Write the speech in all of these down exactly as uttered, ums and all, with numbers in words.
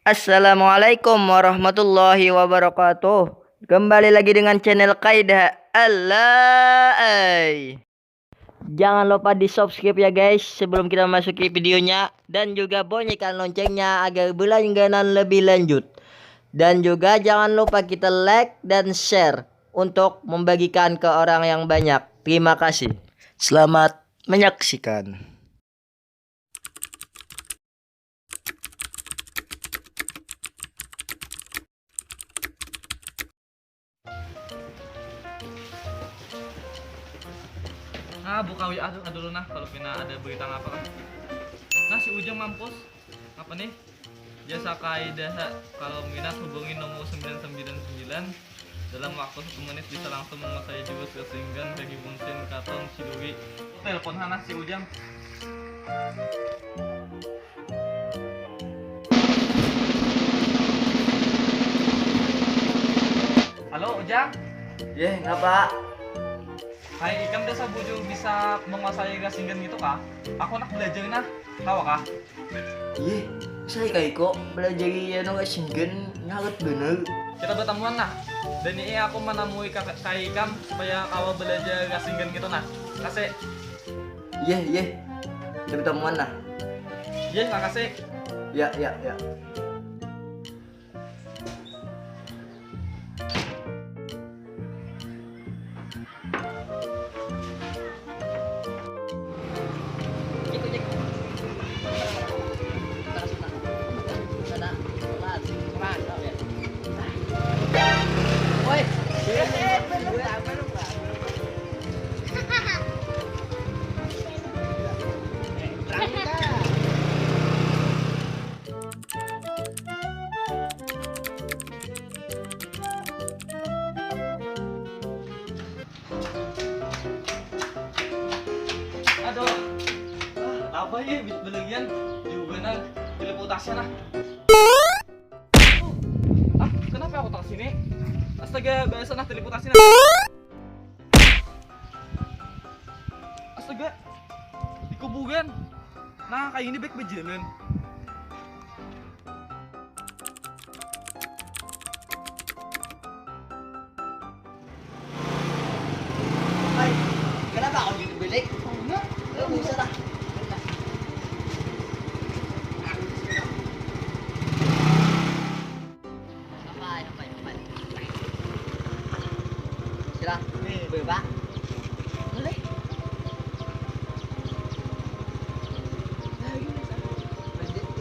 Assalamualaikum warahmatullahi wabarakatuh. Kembali lagi dengan channel Kaidah. Alai. Jangan lupa di subscribe ya guys sebelum kita memasuki videonya, dan juga bunyikan loncengnya agar berlangganan lebih lanjut. Dan juga jangan lupa kita like dan share untuk membagikan ke orang yang banyak. Terima kasih. Selamat menyaksikan. Nah, buka W A dulu, dulu nah, kalau pina ada berita apa kan. Nah, si Ujang mampus. Apa nih? Jasa Kaidah. Kalau minat hubungi nomor sembilan sembilan sembilan. Dalam waktu satu menit bisa langsung menguasai jurus Rasengan bagi Bunsin Katon Chidori. Telepon hana si Ujang. Halo Ujang. Yeh, ngapa? Hai, ikam desa bujur bisa menguasai Rasengan gitu kah? Aku nak belajar nah, tahu kah? Ih, saya kayak kok belajar ya no Rasengan nyalet bener. Kita bertemuan nah. Dan ini aku menemui kakak kai ikam supaya kawa belajar Rasengan gitu nah. Kasih. Iya, iya. Kita bertemuan nah. Iya, makasih. Ya, ya, ya. Aduh. Ah, apa ya bit belagian juga nang teleportasi nah. Ah, kenapa aku tak sini? Astaga, biasa nah teleportasi nah. Astaga. Di kuburan. Nah, kayak ini baik berjalan.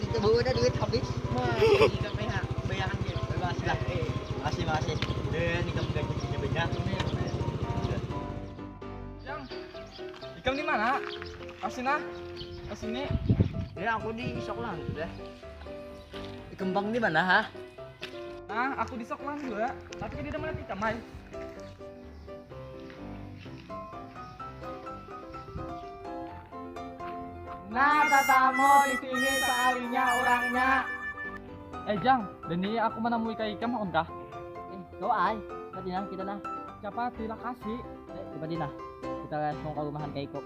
Kita bawa dah duit habis. Wah, ini sampai ha, bayangan dia. Bebas lah. Makasih, makasih. Udah nih kamu gajinya banyak. Yang, ikam di mana? Kasih nah. Kasih nih. Ya aku di Isok lah sudah. Kembang di mana ha? Nah, aku di Soklang juga. Tapi kita mana tikam ay. Nah, tatamu di sini sekalinya orangnya. Eh Jang, dan ini aku menemui Kak Ikam, on kah? Eh, kau ay, tadi nah kita nah. Siapa? Terima kasih. Eh, tiba di nah, kita langsung ke rumahan Kak Iko.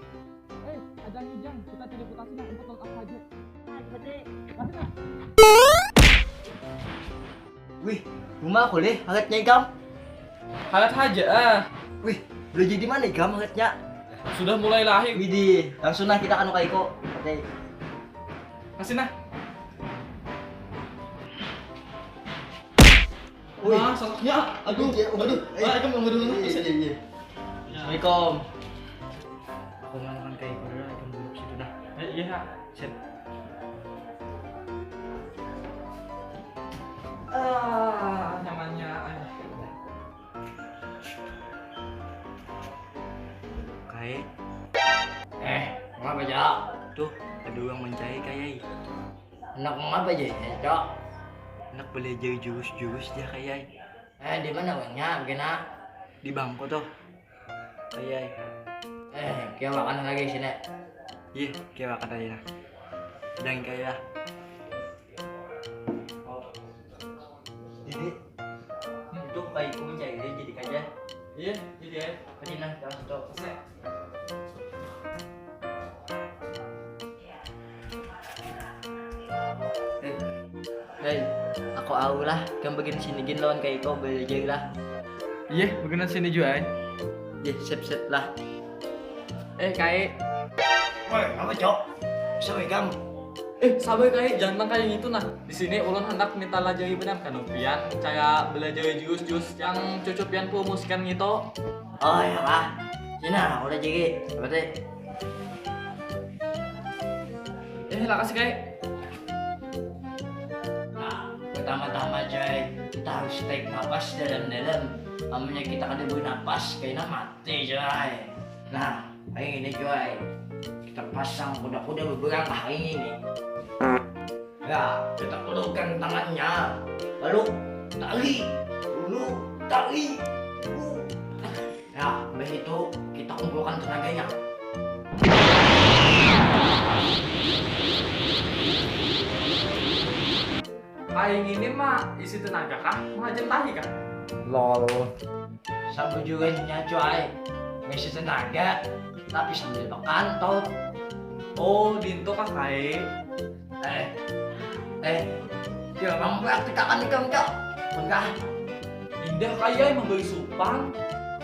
Eh, ajang ijang, kita tidak putasi nah, empat tahun apa aja. Wih, rumah aku leh, halatnya ikam. Halat haja ah. Wih, belajar di mana ikam halatnya? Sudah mulai lahir. Widih, langsung nah kita kanu kaiko. Oke. Kasih nah. Wih. Ah, sosoknya. Aduh, aduh. Ah, ikam tunggu dulu nah. Iya, iya, iya. Assalamualaikum. Aku melakukan kaiko dulu, ikam duduk situ dah. Eh, iya, Kak. Sip. Ah, nyamannya. Kai. Eh, mengapa, Cok? Tuh, ada orang mencari Kai. Anak mengapa aja ya, Cok? Anak belajar jurus-jurus dia, Kai. Eh, di mana orangnya, Gena? Di bangku tuh. Ayai. Eh, kira makan lagi sini. Iya, kira makan aja nah. Jangan kaya. Jadi, itu baikku mencari dia jadi kaja. Iya, jadi ya. Tadi nah, jangan stop. Hei, Au lah, kam bagian sini gin lawan kai ko belajar lah. Yeh, bagian sini jua ai. Yeh, sip-sip lah. Eh, kai. Woi, apa cok? Sawi kam? Eh, sabar kai, jangan kaya ngitu nah. Di sini ulun handak minta lajari benar kanu pian cara belajari jurus-jurus yang cucu pian promosikan ngitu. Oh ya lah, sini nah aku lajari. Apa teh? Eh, lakasi kai. Nah, pertama-tama coy, kita harus tarik napas dalam-dalam. Amunnya kita kada beri napas, kayaknya mati coy. Nah, kayak gini coy. Kita pasang kuda-kuda beberapa hari ini. Ya, kita ulurkan tangannya. Lalu tarik, ulur, tarik, ulur. Ya, habis itu kita kumpulkan tenaganya. Aing ini mah isi tenaga kah? Mengajem tahi kah? Lol. Sabujurnya cuy, misi tenaga, tapi sambil bekantot. Oh, dinto kah kai? Eh, eh, dia orang praktik akan ikam cok. Enggak. Indah kaya memberi supang.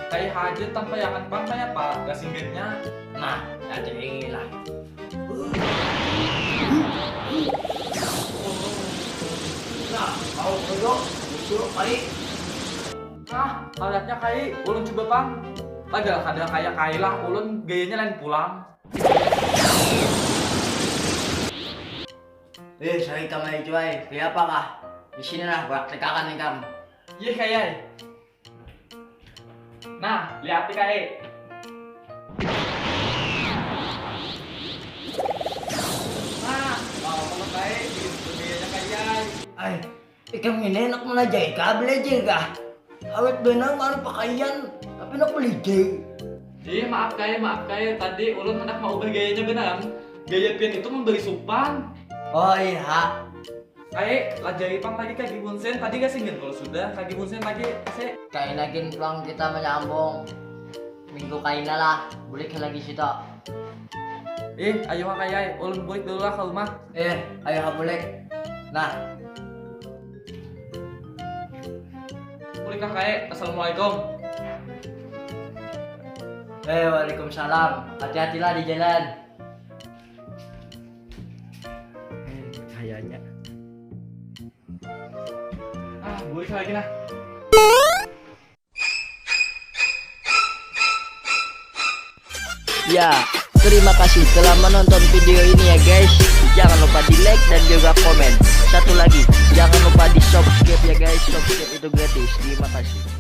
Kayak haja tanpa yang pang kayak apa? Gasinggetnya. Nah, jadi lah. Nah, kau duduk, duduk kali. Ah, alatnya kai, ulun coba pang. Padahal kada kaya kai lah, ulun gayanya lain pulang. Eh, saya ikam aja cuy, kenapa kah? Di sini lah, praktek akan ikam. Iya kaya. Nah, lihat kai. Nah, mau kamu kai, bikin dunia aja kaya. Ay, ikam ini enak melajai kah, belajar kah? Awet benar baru pakaian, tapi nak beli jeng. Ih, maaf kai, maaf kai. Tadi ulun hendak mau ubah gayanya benar. Gaya pian itu memberi supan. Oh iya. Kai, lajai pang lagi kaki bunsen. Tadi kasih kalau sudah kaki bunsen lagi kasih. Kai lagi pulang kita menyambung minggu kaina lah. Bulik lagi situ. Ih, ayo kai, ulun bulik dulu lah ke rumah. Eh, ayo bulik. Nah, Kulikah kae. Assalamualaikum. Eh, waalaikumsalam. Hati-hatilah di jalan. Eh, kayaknya. Ah, bulik lagi nah. Ya, terima kasih telah menonton video ini ya guys. Jangan lupa di like dan juga komen. Satu lagi, jangan lupa di subscribe ya guys. Subscribe itu gratis. Terima kasih.